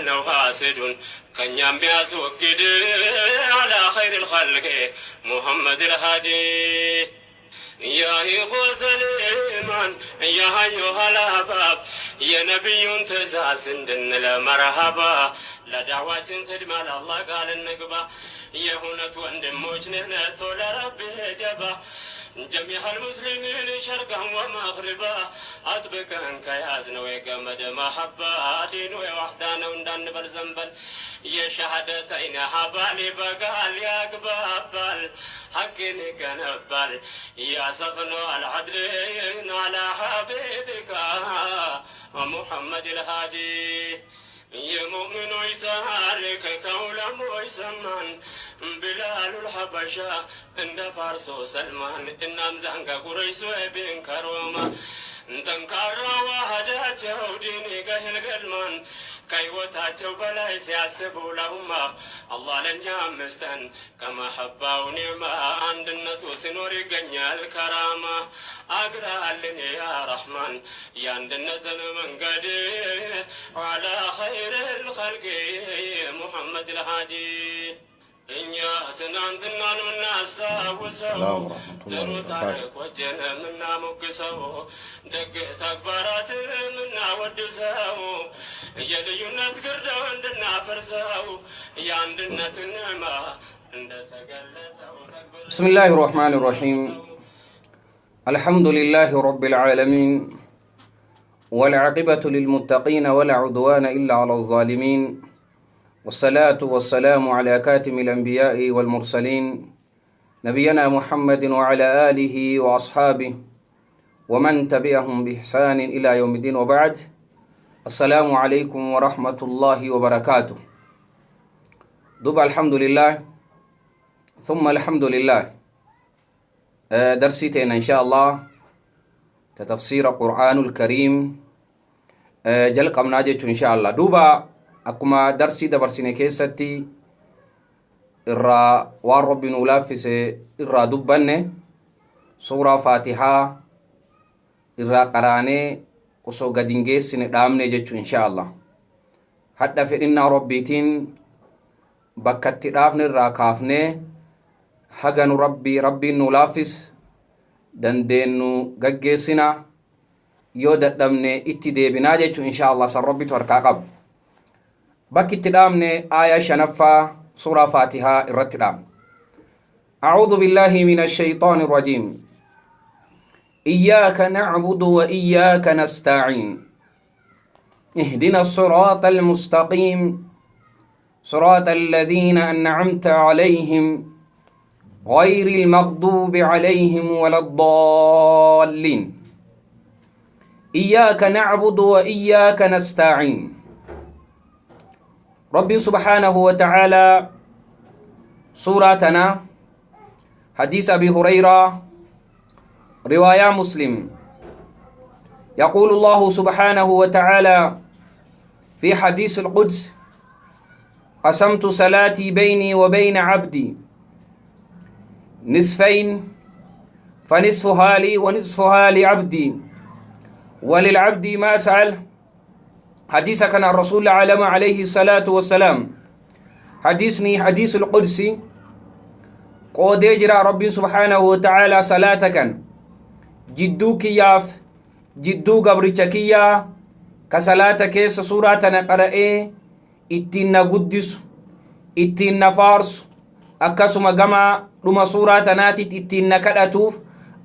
ነው ሐስዱን ከእኛም ቢያስወግድ አላ ኸይር ልኸልቅ ሙሐመድ ልሃዲ። ያ ኢኽወተል ኢማን፣ ያ አዩሃል አህባብ፣ የነቢዩን ትእዛዝ እንድንለ መርሃባ፣ ለዳዕዋችን ኽድማ ለአላህ ቃል እንግባ። የሁነት ወንድሞች ንህነቶ ለረቢ ጀባ፣ ጀሚዕ አልሙስሊሚን ሸርቀን ወመግሪባ፣ አጥብቀን ከያዝነው የገመድ መሐባ፣ ዲኑ የዋሕዳ ነው እንዳንበል ዘንበል፣ የሸሃደተይን ሀባል ይበቃል፣ ያግባባል፣ ሐቅን ይገነባል፣ ያሰፍነዋል ዐድልን አላ ሐቢቢካ ሙሐመድ ልሃዲ። የሙእሚኖች ታሪክ ከዑለሞች ሰማን፣ ቢላሉል ሐበሻ እንደ ፋርሶ ሰልማን፣ እናምዛን ከቁረይሽ፣ ሱሄብን ከሮማ፣ ጠንካራ ዋህዳቸው ዲን ገህል ገልማን፣ ከህይወታቸው በላይ ሲያስቡ ለኡማ። አላህ ለእኛ ምስጠን ከመሐባው ኒዕማ፣ አንድነቱ ሲኖር ይገኛል ከራማ። አግራልን ያ ረሕማን የአንድነትን መንገድ ዓላ ኸይር ልኸልቅ ሙሐመድ ልሃዲ። እኛ ትናንትናን ምናስታውሰው፣ ጥሩ ታሪኮችን የምናሞግሰው፣ ደግ ተግባራት የምናወድሰው፣ የልዩነት ግርደው እንድናፈርሰው፣ የአንድነትን ኒዕማ እንደተገለጸው። بسم الله الرحمن الرحيم، الحمد لله رب العالمين، والعاقبة للمتقين، ولا عدوان إلا على الظالمين، والصلاة والسلام على كاتم الأنبياء والمرسلين نبينا محمد وعلى آله وأصحابه ومن تبعهم بإحسان إلى يوم الدين، وبعد، السلام عليكم ورحمة الله وبركاته. دوب الحمد لله ثم الحمد لله. درسيتين إن شاء الله تفسير القرآن الكريم jalqabnaa jechuun insha Allah. Duuba akkuma darsii dabarsine keessatti irraa waan Rabbi nuu laaffise irraa dubbanne, suuraa Faatihaa irraa qaraanee osoo gad hin geessine dhaamne jechuu. Insha Allah hadha fedhinnaa Rabbiitiin bakka itti dhaafne irraa kaafnee haga nu Rabbiin nuu laaffis dandeennu gaggeessina, yoo dadhabne itti deebinaa jechuu. Insha Allah san Rabbitu harkaa qabu. Bakki itti dhaamne aayaa shanaffaa suuraa Faatihaa irratti dhaamne. أعوذ بالله من الشيطان الرجيم. إياك نعبد وإياك نستعين، اهدنا الصراط المستقيم، صراط الذين أنعمت عليهم، غير المغضوب عليهم ولا الضالين. إياك نعبد وإياك نستعين. رب سبحانه وتعالى سورتنا، حديث أبي هريرة، رواية مسلم، يقول الله سبحانه وتعالى في حديث القدس: قسمت صلاتي بيني وبين عبدي نصفين، فنصفها لي ونصفها لعبدي، وللعبد ما سأل. حديث كان الرسول العالم عليه الصلاة والسلام، حديثني حديث القدسي، qoodee jira Rabbiin سبحانه وتعالى salaata kan jidduu kiyyaaf jidduu gabricha kiyyaa ka salaata keessa suuraa tana qara'ee ittiin na guddisu, ittiin na faarsu, akkasuma gama dhuma suuraa tanaatitti ittiin na kadhatuuf,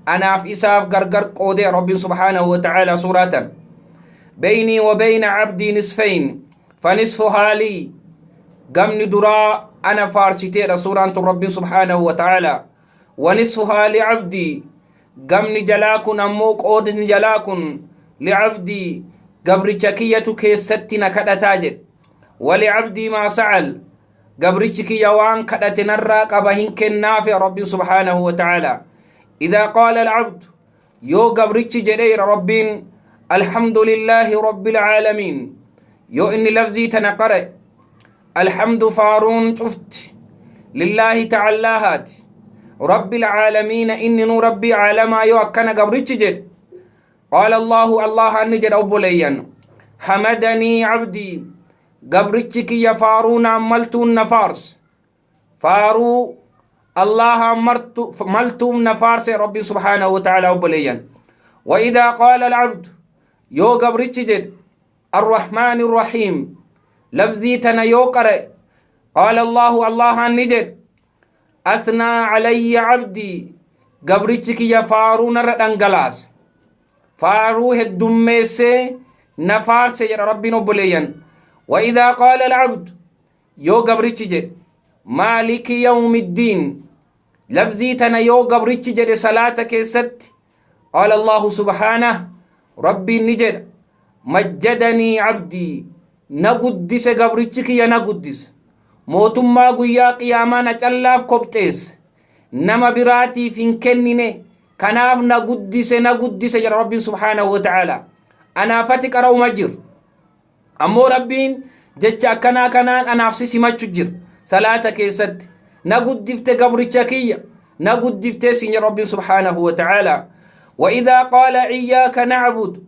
anaaf isaaf gargar qoodee Rabbiin سبحانه وتعالى suuraa tana. بيني وبين عبدي نصفين، فنصفها لي، gamni duraa ana faarsiteedha suuraan tun Rabbiin سبحانه وتعالى، ونصفها لعبدي، gamni jalaa kun ammoo, qoodni jalaa kun، لعبدي، gabricha kiyyatu keessatti na kadhataa jedhe. ولعبدي ما سأل، gabrichi kiyya waan kadhate narraa qaba, hin kennaafe Rabbiin سبحانه وتعالى. إذا قال العبد، yoo gabrichi jedheera Rabbiin، الحمد لله رب العالمين، yoo inni lafzii tana qare، الحمد faaruun cufti لله تعالى haati، رب العالمين inni nu rabbii caalamaa, yoo akkana gabrichi jedhe، قال الله، الله anni jedha obboleeyyan، حمدني عبدي. Gabrichi kiyya faaruu naan maltuun na faarse. Faaruu Allaha maltuun na faarse Rabbiin subhaanahu wa ta'ala obboleeyyan. وإذا قال العبد yoo gabrichi jedhe الرحمن الرحيم lafzii tana yoo qara'e قال الله Allahaan ni jedhe أثنى علي عبدي gabrichi kiyya faaruu narra dhangalaase faaruu heddummeessee na faarse jedha Rabbiin obboleeyyan. وإذا قال العبد yoo gabrichi jedhe مالك يوم الدين lafzii tana yoo gabrichi jedhe salaata keessatti قال الله سبحانه Rabbiin ni jedha مجدني عبدي na guddise gabrichi kiyya na guddise mootummaa guyyaa qiyaamaa na callaaf kopxeesse nama biraatiif hin kennine kanaaf na guddise na guddise jedha Rabbiin subhaanahu wa ta'ala. Anaafati qara'uma jir ammoo Rabbiin jecha akkanaa kanaan anaaf si simachu jira salaata keessatti na guddifte gabricha kiyya na guddiftee siin jedha Rabbiin subhaanahu wa ta'ala. وإذا قال إياك نعبد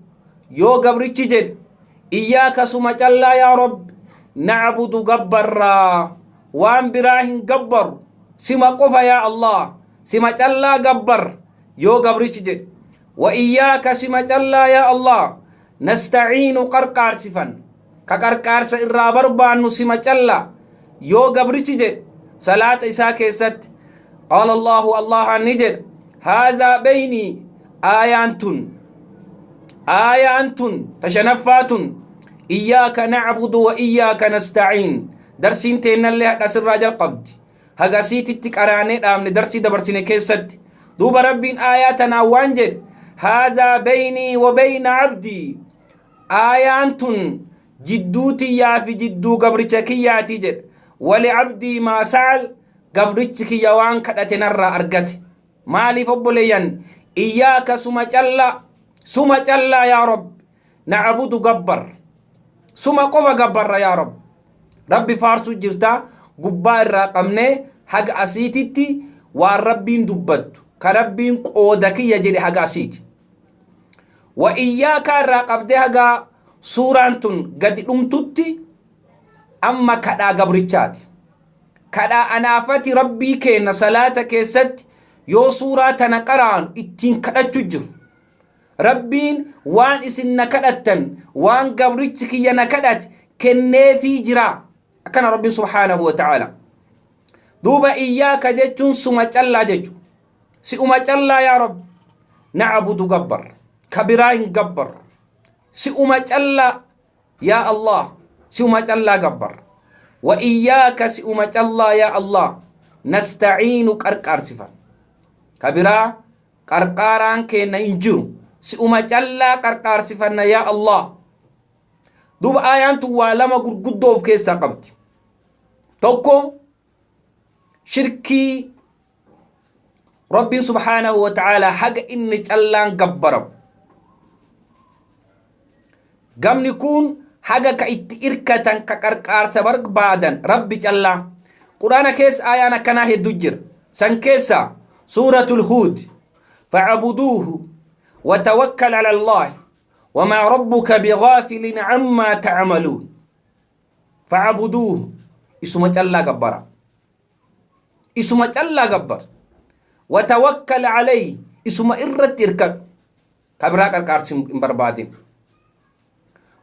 yoo gabrichi jedhe إياك suma callaa yaa Rabb نعبد gabbarraa waan biraa hin gabbaru sima qofa yaa Allah sima callaa gabbar yoo gabrichi jedhe وإياك sima callaa yaa Allah نستعين qarqaarsifan ka qarqaarsa irraa barbaannu sima callaa yoo gabrichi jedhe salaata isaa keessatti قال الله Allahan ni jedhe هذا بيني aayaan tun aayaan tun tashanaffaa tun إياك نعبد وإياك نستعين darsiin teennallee hadha sirraa jalqabdi hagasiititti qaraanee dhaabne darsii dabarsine keessatti duuba Rabbiin aayaa tanaa waan jedhe هذا بيني وبين عبدي aayaan tun jidduu tiyyaa fi jidduu gabricha kiyyaati jedhe ولعبدي ما سأل gabrichi kiyya waan kadhate narraa argate. Maaliif obboleeyyan? إياك suma callaa suma callaa yaa Rabb نعبد gabbar suma qofa gabbarra yaa Rabb. Rabbi faarsuu jirta gubbaa irraa qabnee haga asiititti waan Rabbiin dubbattu ka Rabbiin qooda kiyya jedhe haga asiiti. وإياك irraa qabdee haga suuraan tun gadi dhumtutti amma kadhaa gabrichaati. Kadhaa anaafati Rabbii keenna salaata keessatti yoo suuraa tana qara'an ittiin kadhachu jiru. Rabbiin waan isin na kadhattan waan gabrichi kiyya na kadhate kenneefii jira. Akkana Rabbiin subhaanahu wa ta'ala. Duuba إياك jechuun suma callaa jechu. Si'uma callaa yaa Rabbi. نعبد gabbar. Ka biraa hin gabbar. Si'uma callaa yaa Allah. Si'uma callaa gabbar. وإياك si'uma callaa yaa Allah. نستعين qarqaarsifan. Ka biraa qarqaaraan keenna hin jiru. Si'uma callaa qarqaarsifanna yaa Allah. Duuba aayaan tun waa lama gurguddoo of keessaa qabdi. Tokko shirkii Rabbiin subhaanahu wa ta'ala haga inni callaan gabbaramu. Gamni kun haga ka itti irkatan ka qarqaarsa barbaadan Rabbi callaa. Quraana keessa aayaan akkanaa hedduu jira. San keessa suuratul Huud فاعبدوه وتوكل على الله وما ربك بغافل عما تعملون فاعبدوه isuma callaa gabbara isuma callaa gabbar وتوكل عليه isuma irratti irkadhu ka biraa qarqaarsi hin barbaadin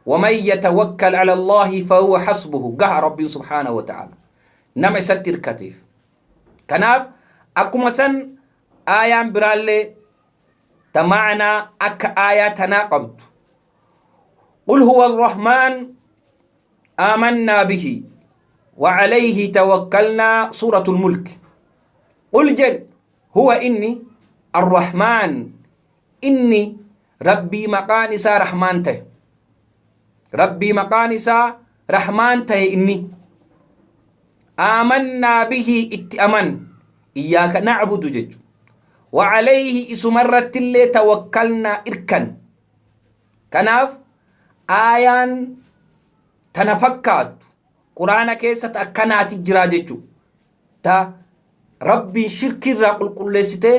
ومن يتوكل على الله فهو حسبه gaha Rabbiin subhaanahu wa ta'ala nama isatti irkateef. Kanaaf akkuma san aayaan biraallee ta ma'anaa akka aayaa tanaa qabdu قل هو الرحمن آمنا به وعليه توكلنا سورة الملك قل jedh هو inni الرحمن inni Rabbii maqaan isaa Rahmaan ta'e Rabbii maqaan isaa Rahmaan ta'e inni آمنا به itti aman إياك نعبد jechu وعليه isumarratti illee توكلنا irkan. Kanaaf aayaan tana fakkaattu quraana keessatti akkanaati jiraa jechu ta Rabbiin shirkiirraa qulqulleessitee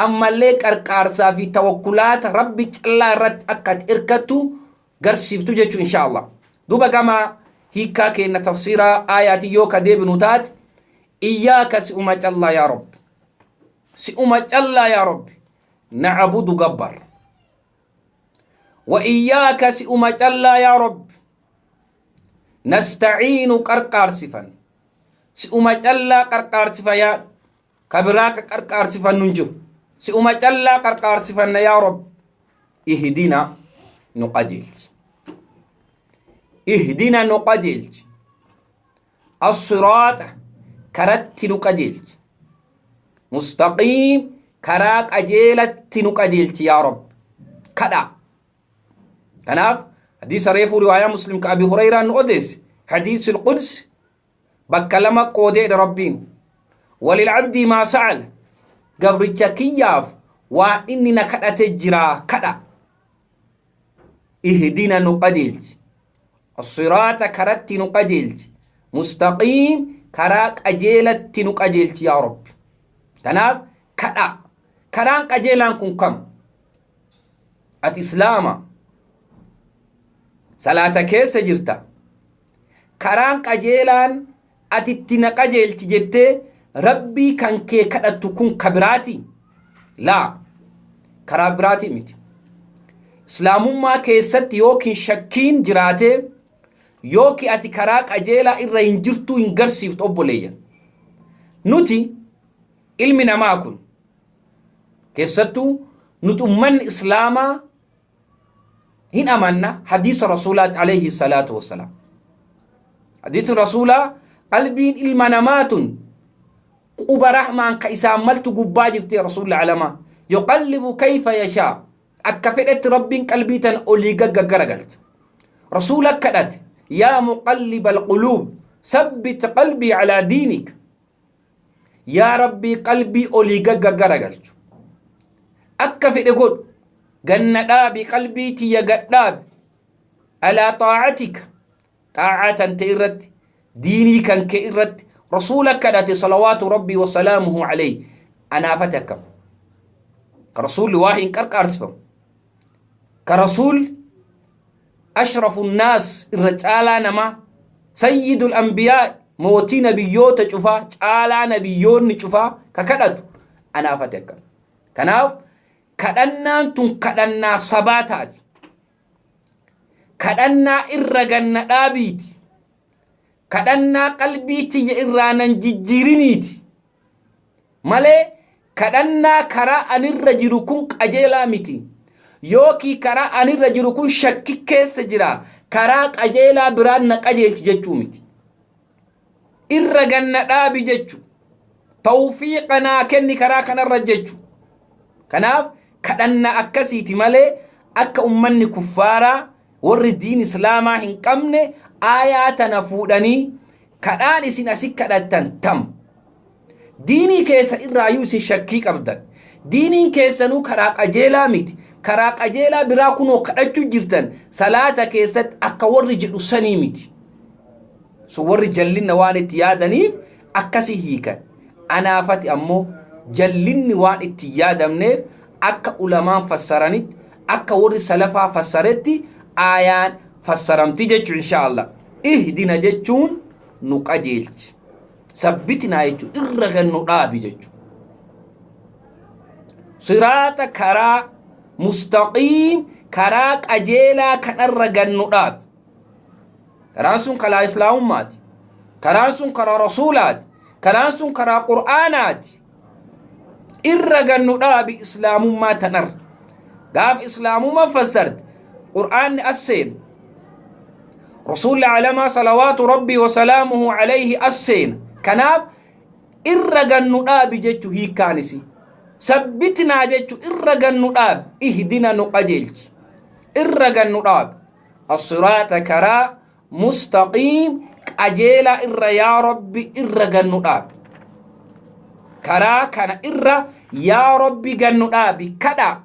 ammallee qarqaarsaa fi tawakkulaata Rabbi callaa irratti akka ati irkattu garsiiftu jechu insha Allah. Duuba gama Hiikkaa keenna tafsiiraa aayaatii yoo ka deebinu taate, iyyaaka si'uma callaa yaa Rabbi, si'uma callaa yaa Rabbi na'budu gabbar, wa iyyaaka si'uma callaa yaa Rabbi nastaciinu qarqaarsifan, si'uma callaa qarqaarsifa yaa ka biraa ka qarqaarsifannu hin jiru, si'uma callaa qarqaarsifanna yaa Rabbi. Ihdina nu qajeelchi, ihdina nu qajeelchi, as-siraaxa karatti nu qajeelchi, mustaqiim karaa qajeelatti nu qajeelchi yaa Rabbi kadhaa. Kanaaf hadiisa reefuu riwaayaa Muslim ka Abi Hurayraan nu odeesse, hadiisul Quds, bakka lama qoodeedha Rabbiin. Walil abdii maa sa'al, gabricha kiyyaaf waan inni na kadhate jira kadha. Ihdina nu qajeelchi, as-siraata karatti nu qajeelchi, mustaqiim karaa qajeelatti nu qajeelchi yaa Rabbi. Kanaaf kadha. Karaan qajeelaan kun kam? Ati Islaama, salaata keessa jirta. Karaan qajeelaan ati itti na qajeelchi jettee Rabbii kan kee kadhattu kun ka biraati? Laa, karaa biraati miti. Islaamummaa keessatti yookiin shakkiin jiraatee yookiin ati karaa qajeelaa irra hin jirtuu hin garsiiftu obboleeyyan. Nuti ilmi namaa kun, keessattuu nuti ummanni Islaamaa, hin amanna hadiisa Rasuulaatti alayhi salaatu wassalaam. Hadiisni Rasuulaa qalbiin ilma namaa tun quba rahmaan ka isaan maltu gubbaa jirti Rasuulli alamaa. Yuqallibu kayfa yashaa. Akka fedhetti Rabbiin qalbii tana olii gaggagaragalcha. Rasuula kadhate, yaa muqallibal quluub sabbit qalbii alaa diinik. Yaa Rabbii qalbii olii gaggagaragalchu. Akka fedhe godhu ganna dhaabi, qalbii tiyya gadhaabi. Alaa xaa'atika, xaa'aa tante irratti, diinii kan kee irratti Rasuula kadhate salawaatu Rabbii wasalaamuhu alayhi. Anaafate akkam? Ka Rasuulli waa hin qarqaarsifamu. Ka Rasuulli ashrafu naas, irra caalaa namaa, sayyidul anbiyaa, mootii nabiyyoota cufaa, caalaa nabiyyoonni cufaa ka kadhatu anaafate akkam? Kanaaf kadhannaan tun kadhannaa sabaa taati. Kadhannaa irra ganna dhaabiiti. Kadhannaa qalbii tiyya irraa nan jijjiiriniiti. Malee kadhannaa karaa anirra jiru kun qajeelaa miti. Yookii karaa anirra jiru kun shakki keessa jira. Karaa qajeelaa biraan na qajeelchi jechuu miti. Irra ganna dhaabi jechu. Tawfiiqa naa kenni karaa kanarra jechu. Kanaaf kadhannaa akkasiiti malee akka ummanni kuffaaraa warri diin Islaamaa hin qabne aayaa tana fuudhanii kadhaan isin asi kadhattan tam. Diinii keessa irraayyuu isin shakkii qabdan. Diiniin keessanuu karaa qajeelaa miti. Karaa qajeelaa biraa kunoo kadhachuu jirtan salaata keessatti akka warri jedhu sanii miti. Sun warri jallinna waan itti yaadaniif akkasi hiikan. Anaafati ammoo jallinni waan itti yaadamneef akka ulamaan fassaranitti, akka warri salafaa fassaretti aayaan fassaramti jechuu insha Allah. Ihdina jechuun nu qajeelchi. Sabbitinaa jechuun irra gannu dhaabi jechuudha. Siraaxa karaa mustaqiim, karaa qajeelaa kanarra gannu dhaabi. Karaan sun karaa Islaamummaati. Karaan sun karaa Rasuulaati. Karaan sun karaa Qur'aanaati. Irra gannu dhaabi Islaamummaa tanarra. Gaaf Islaamummaa fassarte Qur'aanni as seena. Rasuulli alamaa salawaatu Rabbii wasalaamuhu alayhi as seena. Kanaaf irra gannu dhaabi jechu hiikkaanisi. Sabbitnaa jechu irra gannu dhaabi. Ihdina nu qajeelchi. Irra gannu dhaabi. As-siraata karaa mustaqiim qajeelaa irra yaa Rabbi irra gannu dhaabi. Karaa kana irra yaa Rabbi gannu dhaabi kadhaa.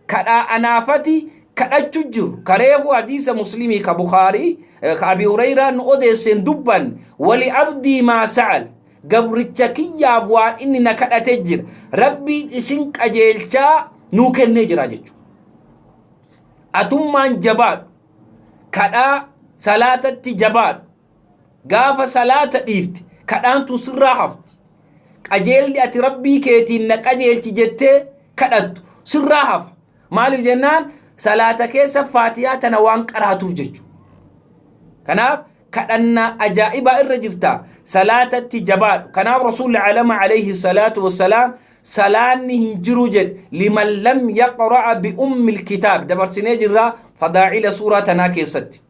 Kadhaa anaafati kadhachu jiru. Kareefu hadiisa Muslimii ka Bukaarii ka Abi Hureyraa nu odeesseen dubban, wali abdii maa sa'al, gabricha kiyyaaf waan inni na kadhate jira. Rabbiin isin qajeelchaa nuu kennee jira jechuudha. Atummaan jabaadhu. Kadhaa Salaatatti jabaadhu. Gaafa salaata dhiifte kadhaan tun sirraa hafti. Qajeelli ati Rabbii keetiin na qajeelchi jettee kadhattu sirraa hafa. Maaliif jennaan salaata keessa Faatiyaa tana waan qaraatuuf jechuudha. Kanaaf kadhannaa ajaa'ibaa irra jirta. Salaatatti jabaadhu. Kanaaf Rasuulli alama alayhi salaatu wassalaam salaanni hin jiru jedhe liman lam yaqra'a bi ummil kitaab dabarsinee jirra fadaa'ila suuraa tanaa keessatti.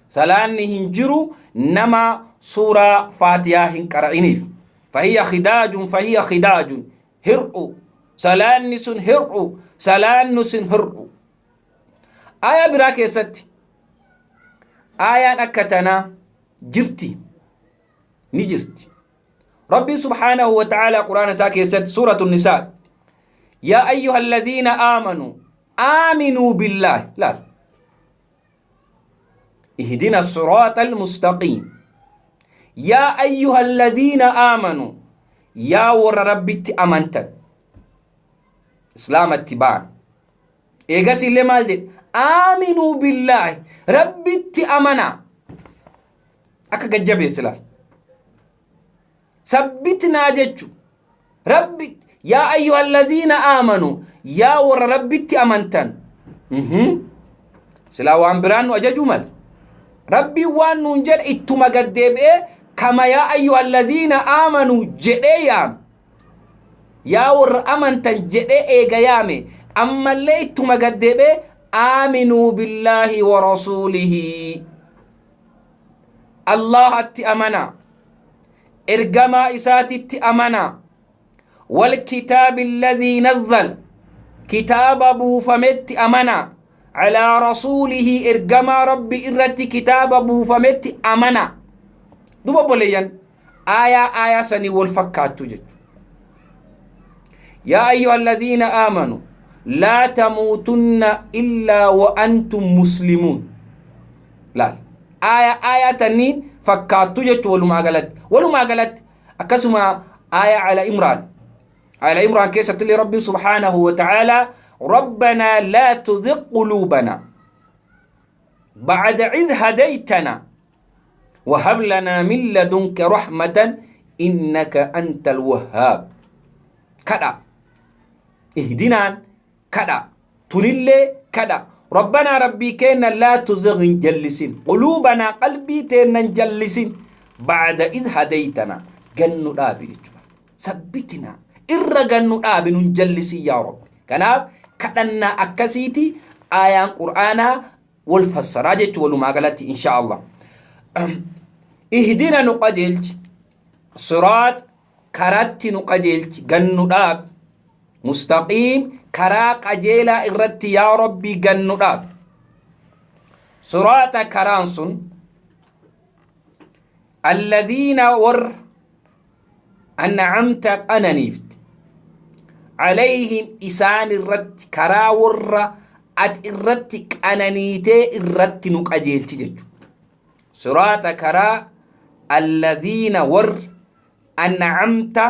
Salaanni hin jiru nama suuraa Faatiyaa hin qara'iniif. Fahiya khidaajun fahiya khidaajun hir'u salaanni sun hir'u salaanni sun hir'u. Aayaa biraa keessatti aayaan akka tanaa jirti ni jirti. Rabbiin subhaanahu wa ta'aalaa quraana isaa keessatti suuratu nisaa yaa ayyuha alladhiina aamanuu aaminuu billaahi laal ihdina siraata almustaqiim yaa ayyuha alladhiina aamanuu yaa warra Rabbitti amantan islaamatti ba'an eegas illee maal jedhe aaminuu billaahi Rabbitti amanaa akka gajjabeesse laal sabbitnaa jechu Rabbi yaa ayyuha alladhiina aamanuu yaa warra Rabbitti amantan silaa waan biraan nu ajajuu male Rabbiin waan nuun jedhe ittuma gaddeebi'ee kama yaa ayyuha alladhiina aamanuu jedhee yaame yaa warra amantan jedhee eega yaame ammallee ittuma gaddeebi'ee aaminuu billaahi wa rasuulihi Allahatti amanaa ergamaa isaatitti amanaa walkitaabi alladhii nazzal kitaaba buufametti amanaa calaa rasuulihi ergamaa Rabbi irratti kitaaba buufametti amanaa. Duba obboleeyyan aayaa aayaa sanii wal fakkaattu jechu. Yaa ayyuha alladhiina aamanu laa tamuutunna illaa wa antum muslimuun. Laal aayaa aayaa tanniin fakkaattu jechu walumaa galatti walumaa galatti akkasuma aayaa ala Imraan ala Imraan keessatti illee Rabbiin subhaanahu wa ta'aalaa ربنا لا تزغ قلوبنا بعد إذ هديتنا وهب لنا من لدنك رحمة إنك أنت الوهاب. كذا اهدنا كذا تنلي كذا ربنا ربي كينا لا تزغ جلسين قلوبنا قلبي تينا جلسين بعد إذ هديتنا جنو دابي ثبتنا إر جنو دابي نجلسي يا رب. Kanaaf kadhannaa akkasiiti aayaan qur'aanaa wal fassaraa jechuun walumaa galatti insha Allah. Ihdina nu qajeelchi siraat karatti nu qajeelchi gannu dhaab mustaqiim karaa qajeelaa irratti yaa Rabbi gannu dhaab. Siraata karaan sun alladhiina warra an'amta qananiifte alayhim isaan irratti karaa warra ati irratti qananiitee irratti nu qajeelchi jechuudha. Siraata karaa alladhiina warra an'amta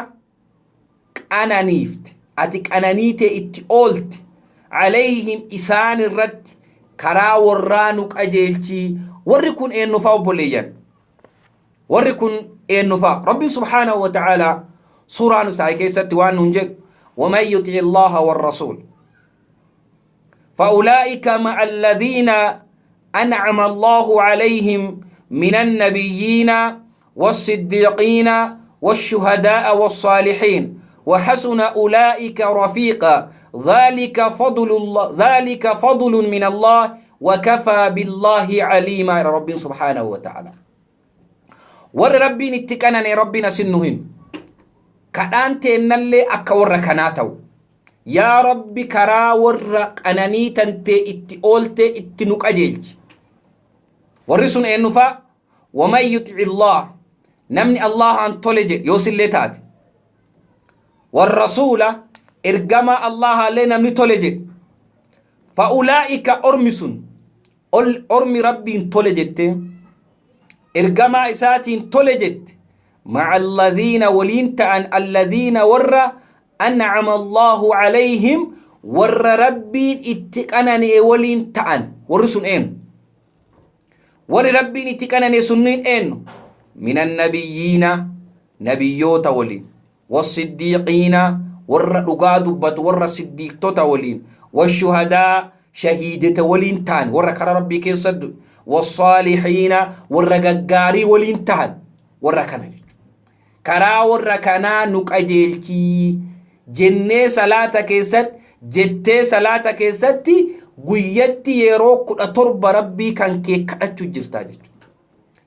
qananiifte ati qananiitee itti oolte alayhim isaan irratti karaa warraa nu qajeelchi. Warri kun eenyufaa obboleeyyan? Warri kun eenyufaa? Rabbiin subhaanahu wa ta'aalaa suuraa Nisaa keessatti waan nuun jedhu ومن يطع الله والرسول فأولئك مع الذين أنعم الله عليهم من النبيين والصديقين والشهداء والصالحين وحسن أولئك رفيقا ذلك فضل الله ذلك فضل من الله وكفى بالله عليما. رب سبحانه وتعالى ور ربي نتكنني ربنا سنهم kadhaan teennallee akka warra kanaa ta'u yaa Rabbi karaa warra qananii tantee itti ooltee itti nu qajeelchi. Warri sun eenyufaa? Waman yuxici Allah namni Allahaan tole jedhe yoosillee taate warrasuula ergamaa Allahaallee namni tole jedhe fa'ulaa'ika ormi sun ormi Rabbiin tole jette ergamaa isaatiin tole jette مع الذين ولين تأن الذين ور أنعم الله عليهم ور ربي اتقنني ولين تأن ورسون إين Warri Rabbiin itti qanane sunniin eenyu? Minan nabiyyiina, nabiyyoota waliin, wassiddiiqiina, warra dhugaa dubbatu, warra siddiiqtota waliin, washuhadaa, shahiidota waliin ta'an, warra karaa Rabbii keessa du'e, wassaalihiina, warra gaggaarii waliin ta'an, warra kana jechuudha. Karaa warra kanaa nu qajeelchii jennee salaata keessatti, jettee salaata keessatti guyyatti yeroo 17 Rabbii kan kee kadhachuu jirtaa jechuudha.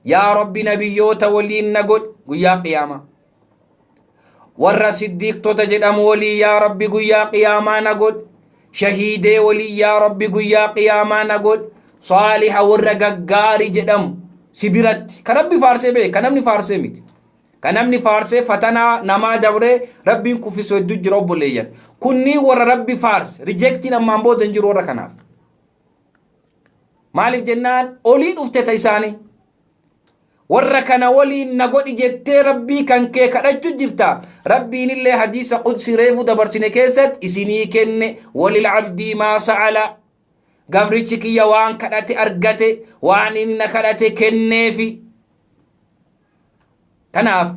Yaa Rabbi, nabiyyoota waliin na godhi guyyaa qiyaamaa. Warra siddiiqtota jedhamu walii yaa Rabbi guyyaa qiyaamaa na godhi. Shahiidee walii yaa Rabbi guyyaa qiyaamaa na godhi. Saaliha, warra gaggaarii jedhamu si biratti. Kan Rabbi faarsee beek, kan namni faarsee miti. Kan namni faarsee fatanaa namaa dabree Rabbiin kuffisu hedduu jira obboleeyyan. Kunniin warra Rabbi faarse, rejectiin ammaan booda hin jiru warra kanaaf. Maaliif jennaan olii dhufte ta isaanii. Warra kana waliin na godhi jettee Rabbii kan kee kadhachuu jirta. Rabbiin illee hadiisa qudsi reefu dabarsine keessatti isinii kenne, walil abdii maa sa'ala. Gabrichi kiyya waan kadhate argate, waan inni na kadhate kenneefi. Kanaaf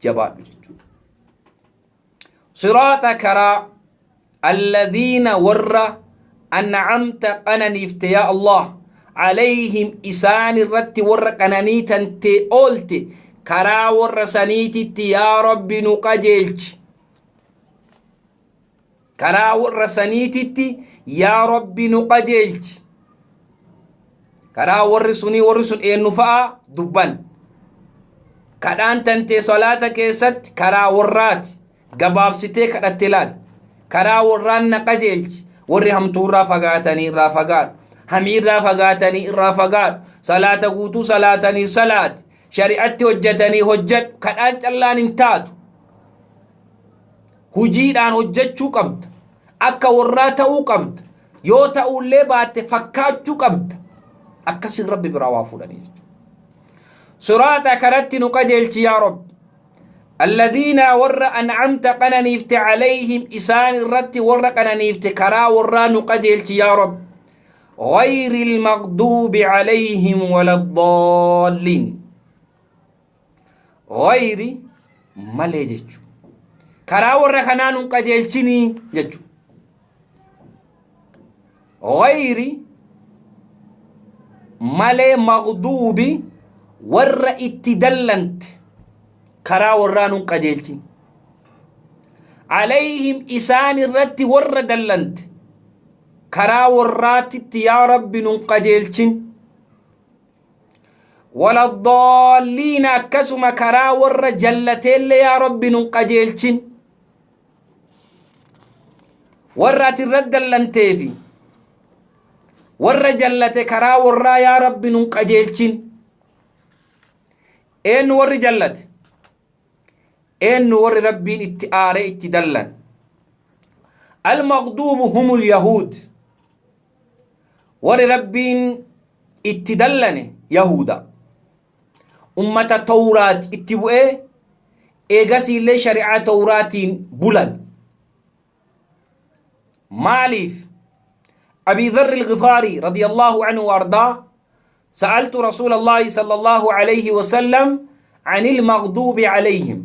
jabaadhu jechuudha. Siraaxa, karaa, alladhiina, warra, an'amta, qananiifte, yaa Allah, alayhim, isaan irratti warra qananii tantee oolte, karaa warra saniititti yaa Rabbi nu qajeelchi. Karaa warra saniititti yaa Rabbi nu qajeelchi. Karaa warri sunii, warri sun eenyu fa'a dubban. Kadhaan tantee salaata keessatti karaa warraati. Gabaabsitee kadhatte laal. Karaa warraan na qajeelchi. Warri hamtuurraa fagaatanii irraa fagaadhu. Hamiirraa fagaatanii irraa fagaadhu. Salaata guutuu salaatanii salaati. Shari'atti hojjetanii hojjedhu. Kadhaan callaan hin taatu. Hujiidhaan hojjechuu qabda. Akka warraa ta'uu qabda. Yoo ta'ullee baatte fakkaachuu qabda. Akkasin Rabbi biraa waa fuudhanii jechuudha. Siraaxa, karatti nu qajeelchi yaa Rabbi. Alladhiina, warra, an'amta, qananiifte, alayhim, isaan irratti warra qananiifte, karaa warraa nu qajeelchi yaa Rabbi. غير المغضوب عليهم ولا الضالين. غير malee jechu. Karaa warra kanaa nu qajeelchinii jechu. غير malee, مغضوب, warra itti dallante, karaa warraa nun qajeelchin. عليهم, isaan irratti warra dallante, karaa warraatitti yaa Rabbi nun qajeelchin. ولا الضالين, akkasuma karaa warra jallateellee yaa Rabbi nun qajeelchin. Warra ati irra dallanteefi warra jallate, karaa warraa yaa Rabbi nun qajeelchin. Eenyu warri jallate? Eenyu warri Rabbiin itti aaree itti dallan? المغضوب هم اليهود. Warri Rabbiin itti dallane yahuda, ummata Tawraat itti bu'ee eegasiillee shari'aa Tawraatiin bulan. Maaliif? أبي ذر الغفاري رضي الله عنه وأرضاه: سألت رسول الله صلى الله عليه وسلم عن المغضوب عليهم.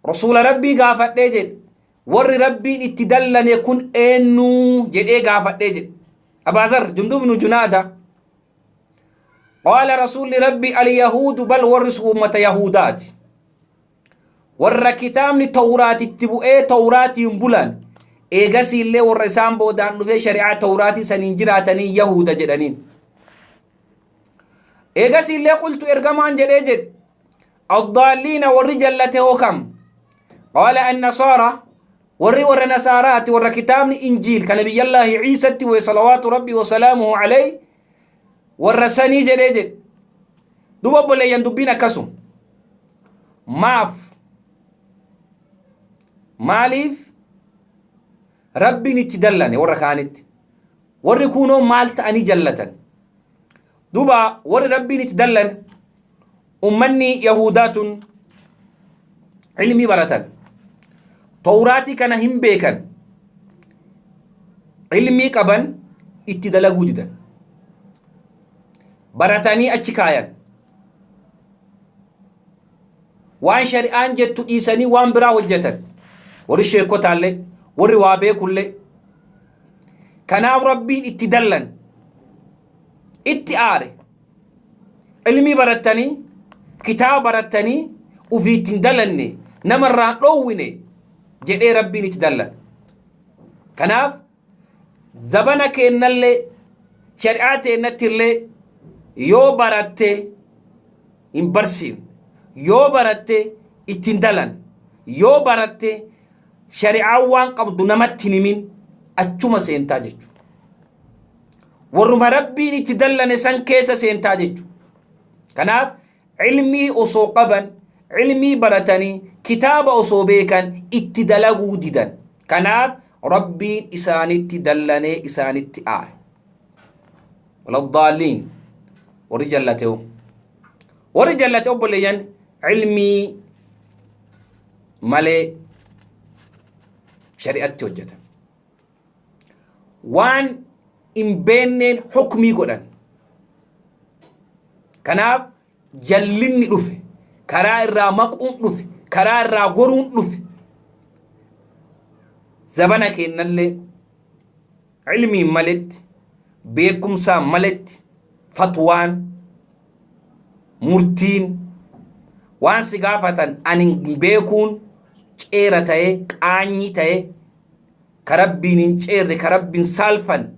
رسول ربي gaafadhee jedhe. Warri Rabbiin itti dallane kun eenyu jedhee gaafadhee jedhe أبا ذر جندب بن جنادة. قال رسول ربي: اليهود. بل warri ummata yahudaati, warra kitaabni Tawraat itti bu'ee Tawraatiin bulan, eegasiillee warra isaan boodaan dhufee shari'aa Tawraatii saniin jiraatanii yahuda jedhaniin. Eegasiillee قلت, ergamaan jedhee jedhe: الضالين, warri jallate hoo kam? قال: النصارى. Warri warra nasaaraati, warra kitaabni Injiil ka Nabiyyallaahi Ciisatti bu'e صلوات ربي وسلامه عليه, warra sanii jedhee jedhe. Duba obboleeyyan, dubbiin akkasum. Maaf, maaliif Rabbiin itti dallane warra kaanitti? Warri kunoo maal ta'anii jallatan? Duba warri Rabbiin itti dallane, ummanni yahudaatun ilmii baratan, Tawraatii kana hin beekan, ilmii qaban, itti dalaguu didan. Baratanii achi kaayan. Waan shari'aan jettu dhiisanii waan biraa hojjetan. Warri sheekotaallee, warri waa beekullee. Kanaaf Rabbiin itti dallan. Itti aare. Ilmii barattanii, kitaaba barattanii ufii ittiin dalanne, namarraan dhoowwine jedhee Rabbiin itti dallan. Kanaaf zabana keennallee shari'aa teennattillee yoo baratte hin barsiifne, yoo baratte ittiin dalan, yoo baratte shari'aan waan qabdu namatti hin himin, achuma seentaa jechuudha. Warruma Rabbiin itti dallane san keessa seentaa jechuudha. Kanaaf ilmii osoo qaban, ilmii baratanii, kitaaba osoo beekan itti dalaguu didan. Kanaaf Rabbiin isaanitti dallanee isaanitti aare. Waladdaaliin, warri jallate hoo? Warri jallate, obboleeyyan, ilmii malee shari'atti hojjetan. Waan hin beenneen hukmii godhan. Kanaaf jallinni dhufe, karaa irraa maquun dhufe, karaa irraa goruun dhufe. Zabana keennallee ilmiin maletti, beekumsaan maletti, fatwaan, murtiin, waan si gaafatan ani hin beekuun ceera ta'ee, qaanyii ta'ee, ka Rabbiin hin ceerre, ka Rabbiin saalfan,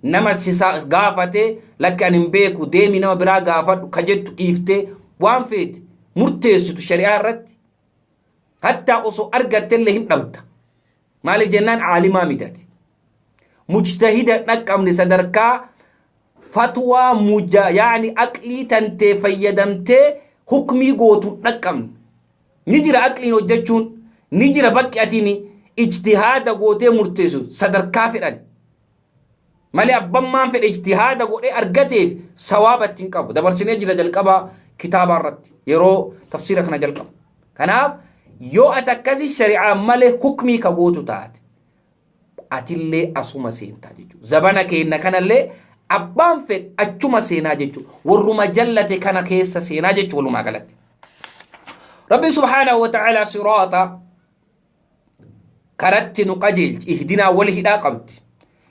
nama si gaafatee lakki ani hin beeku, deemi nama biraa gaafadhu ka jettu dhiiftee waan feete murteessitu shari'aa irratti hattaa osoo argattellee hin dhabda. Maaliif jennaan caalimaa miti ati. Mujtahida dhaqqabne sadarkaa fatwaa muja yaani aqlii tantee fayyadamtee hukmii gootu dhaqqabne. Ni jira aqliin hojjechuun, ni jira bakki atiin ijtihaada gootee murteessu sadarkaa fedhan. Malee abbammaan fedhe ijtihaada godhee argateef sawaaba ittiin qabu. Dabarsinee jira jalqaba kitaabaa irratti yeroo tafsiira kana jalqabu. Kanaaf yoo ati akkasii shari'aan malee hukmii ka gootu taate, atillee asuma seentaa jechuudha. Zabana keenna kanallee abbaan fedhe achuma seenaa jechuudha. Warruma jallate kana keessa seenaa jechuudha walumaa galatti. Rabbiin subhaanahu wa ta'ala siraaxa karatti nu qajeelchi, ihdinaa wal hidhaa qabdi.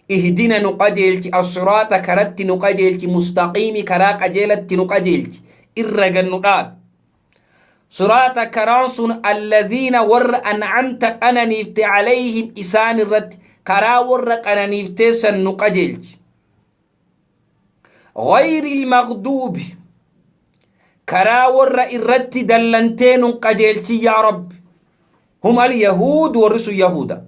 Ihdina, nu qajeelchi, as-siraaxa, karatti nu qajeelchi, mustaqiimi, karaa qajeelatti nu qajeelchi, irra gannu dhaabi. Siraaxa, karaan sun, alladhiina, warra, an'amta, qananiifte, alayhim, isaan irratti, karaa warra qananiiftee san nu qajeelchi. Ghayri al-maghduubi, karaa warra irratti dallantee nun qajeelchi yaa Rabbi. Hum al-yahuud, warri sun yahuuda.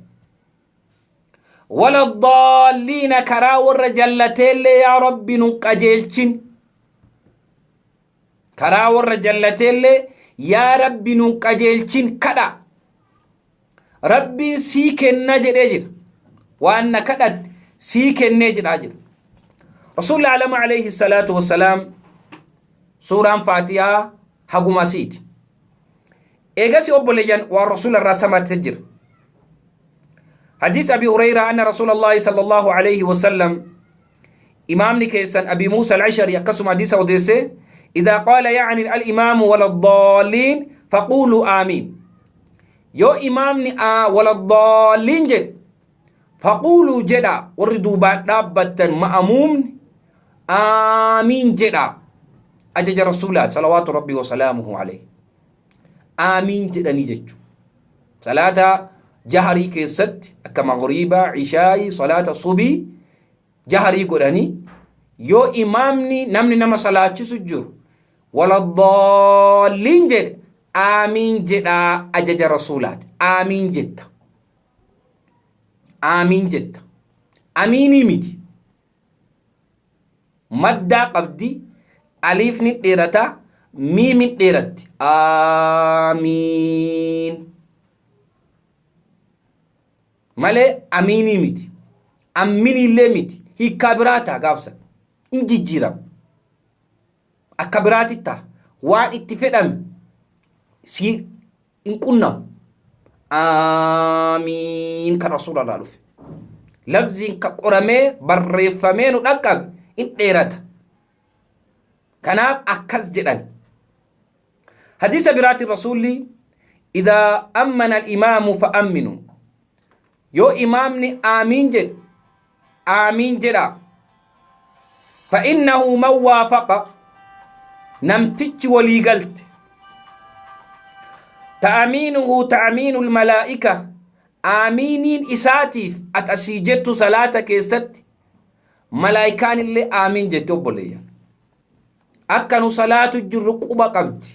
Wala daalliina, karaa warra jallateellee yaa Rabbi nun qajeelchin. Karaa warra jallateellee yaa Rabbi nun qajeelchin kadha. Rabbiin sii kenna jedhee jira. Waan na kadhatte sii kennee jedhaa jira. Rasuulli alama alayhi salaatu wassalaam suuraan Faatihaa haguma siiti. Eegasi obboleeyyan, waan Rasuula irraa samate jira. Hadiis Abi Hureyraa anna Rasuula Allaahi sallallahu alayhi wasallam, imaamni keessan Abi Muusa al-Ashari akkasuma hadiisa odeesse, إذا قال يعني الإمام ولا الضالين فقولوا آمين. Yoo imaamni ولا الضالين jedhe, فقولوا jedha, warri duubaan dhaabbattan ma'amuumni aamiin jedha. Ajaja Rasuulaa salawaatu Rabbii wasalaamuhu alayhi aamiin jedhanii jechu. Salaata jaharii keessatti akka maghriibaa, ishaayii, salaata subii jaharii godhanii, yoo imaamni, namni nama salaachisu jiru, waladdaaliin jedhe, aamiin jedhaa. Ajaja Rasuulaati. Aamiin jetta, aamiin jetta, amiinii miti. Maddaa qabdi, aliifni dheerata, miimin dheeratti, aamiin malee amiinii miti, amminiillee miti. Hiikkaa biraa ta'a gaafsan, in jijjiirama, akka biraatti ta'a. Waan itti fedhame si hin qunnamu. Aamiin kan Rasuularraa dhufe, lafziin ka qoramee barreeffamee nu dhaqqabe in dheerata. Kanaaf akkas jedhan. Hadiisa biraati Rasuulli idaa ammana al-imaamu fa'amminu. Yoo imaamni aamiin jedhe aamiin jedha. Fa'innahu man waafaqa namtichi walii galte. Ta'amiinuhu ta'amiinu al-malaa'ika aamiiniin isaatiif ati asii jettu salaata keessatti malaayikaan illee aamiin jette obboleeyyan. Akka nu salaatu jirru quba qabdi.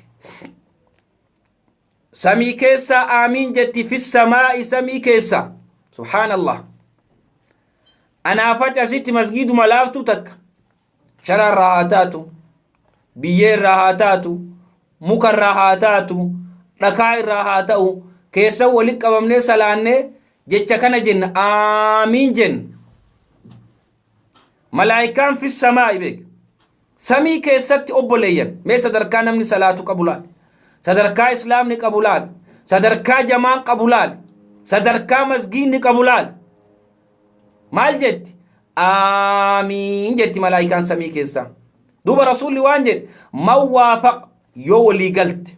Samii keessaa aamiin jetti fi samaa'i samii keessa. Subhaanallah. Anaafati asitti masgiiduma laaftuu takka. Sharaarraa haa taatu, biyyeerraa haa taatu, mukarraa haa taatu, dhakaa irraa haa ta'u, keessa walitti qabamnee salaannee jecha kana jenna aamiin jenna. Malaayikaan fi samaa'i beek. Samii keessatti obboleeyyan mee sadarkaa namni salaatu qabu laal. Sadarkaa islaamni qabu laal. Sadarkaa jamaan qabu laal. Sadarkaa masgiinni qabu laal. Maal jetti? Aamiin jetti malaayikaan samii keessaa. Duuba rasuulli waan jedhe man waafaq yoo walii galte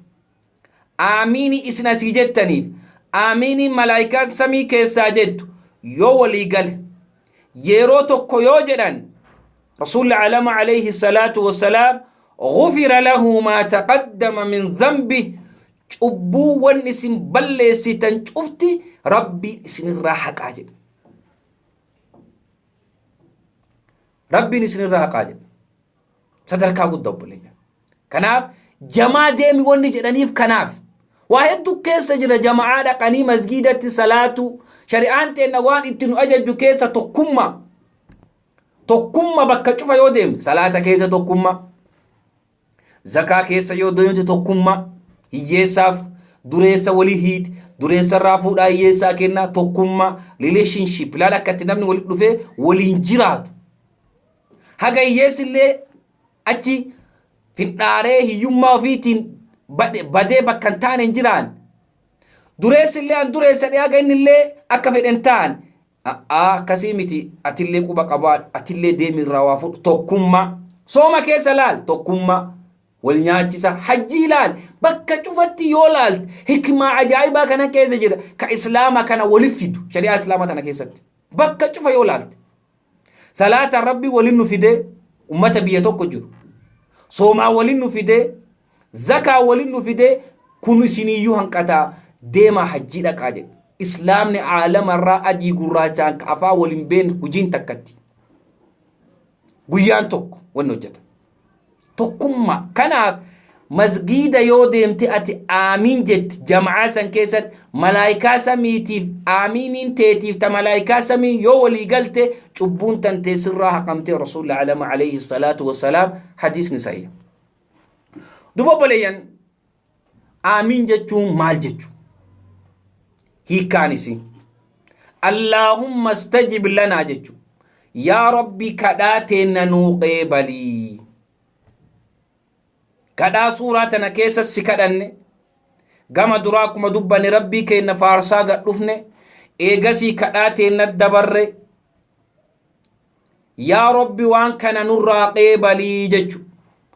aamiini isin asii jettaniif aamiiniin malaayikaan samii keessaa jettu yoo walii gale yeroo tokko yoo jedhan rasuulli alama alayhi salaatu wassalaam gufira lahu maa taqaddama min dhanbi cubbuuwwan isin balleessitan cufti rabbi isinirraa haqaa jedhe. Rabbiin isinirraa haqaa jedhe. Sadarkaa guddaa obboleeyyan. Kanaaf jamaa deemi wanni jedhaniif kanaaf. Waa hedduu keessa jira jama'aa dhaqanii masgiidatti salaatu. Shari'aan teenna waan itti nu ajajju keessa tokkummaa. Tokkummaa bakka cufa yoo deemte salaata keessa tokkummaa. Zakaa keessa yoo deemte tokkummaa. Hiyyeessaaf dureessa walii hiiti. Dureessa irraa fuudhaa hiyyeessaa kennaa tokkummaa. Relationship ilaala akka itti namni walitti dhufee waliin jiraatu. Haga hiyyeessi illee achi finxaaree hiyyummaa ofiitiin badee bakka hin taane hin jiraan. Dureessi illee an dureessa dhee haga inni illee akka fedhe hin taane. A'aa akkasii miti atillee quba qabaa atillee deemi irraa waa fudhu tokkummaa. Sooma keessa laal tokkummaa. Wal nyaachisa hajjii laal bakka cufatti yoo laalte hikmaa ajaa'ibaa kana keessa jira ka islaama kana walif fidu shari'aa islaamaa tana keessatti bakka cufa yoo laalte. Salaataan rabbi walin nu fidee ummata biyya tokko jiru. Soomaa walin nu fidee zakaa walin nu fidee kun isiniyyuu hanqataa deemaa hajjii dhaqaa jedhe. Islaamni aalamarraa adii gurraachaan ka afaan waliin beekne hojiin takkatti. Guyyaan tokko wanni hojjeta. Tokkummaa. Kanaaf masgiida yoo deemte ati aamiin jetti jama'aa san keessatti malaayikaa samiitiif aamiiniin teetiif ta malaayikaa samii yoo walii galte cubbuun tantee sirraa haqamtee rasuulli alama alayhi salaatu wassalaam hadiisni sahiha. Duba obboleeyyan aamiin jechuun maal jechu? Hiikkaan isii. Allaahumma stajib lanaa jechu. Yaa Rabbi kadhaa teenna nuu qeebalii. Kadhaa suuraa tana keessa si kadhanne gama duraa akkuma dubbanne Rabbii keenna faarsaa gad dhufne eegasii kadhaa teenna dabarre yaa Rabbi waan kana nurraa qeebalii jechu.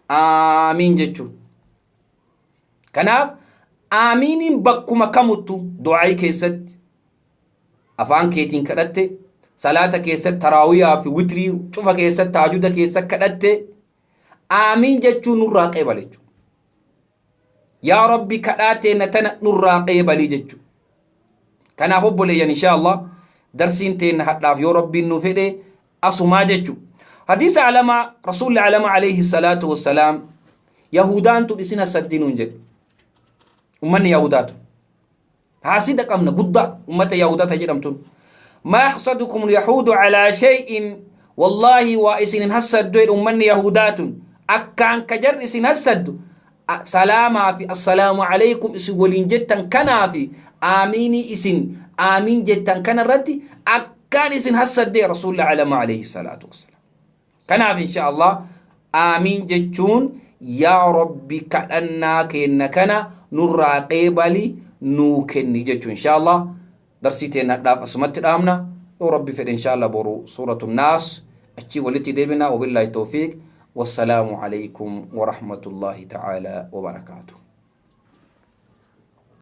Aamiin jechuun. Kanaaf aamiiniin bakkuma kamuttu du'aayii keessatti afaan keetiin kadhatte salaata keessatti taraawiyaa fi witrii cufa keessatti taajuda keessatti kadhatte aamiin jechuun nurraa qeebale jechuudha. Yaa Rabbi kadhaa teenna tana nurraa qeebalii jechuudha. Kanaaf obboleeyyan inshaa Allah darsiin teenna hadhaaf yoo Rabbiin nu fedhe asumaa jechuudha. Hadiisa alamaa Rasuulli alama alayhi salaatu wassalaam Yahudaan tun isin hassaddi nuun jedhe. Ummanni Yahudaatu. Haasida qabna guddaa ummata Yahudaa ta jedhamtun. Maa yahsadukum yahuudu alaa shay'in wallaahi waa isin hin hassaddu jedhe ummanni Yahudaatun. Akkaan ka jarri isin hassaddu salaamaa fi assalaamu alaykum isin waliin jettan kanaa fi aamiinii isin aamiin jettan kana irratti akkaan isin hassaddee rasuulli alama alayhi salaatu wassalaam. Kanaaf insha Allah aamiin jechuun yaa Rabbi kadhannaa keenna kana nurraa qeebali nuu kenni jechuun insha Allah darsii teenna hadhaaf asumatti dhaamna yoo Rabbi fedhe insha Allah boru suuratu naas achii walitti deebina wabillaahi tawfiiq. Wassalaamu alaykum warahmatullaahi ta'aalaa wabarakaatuh.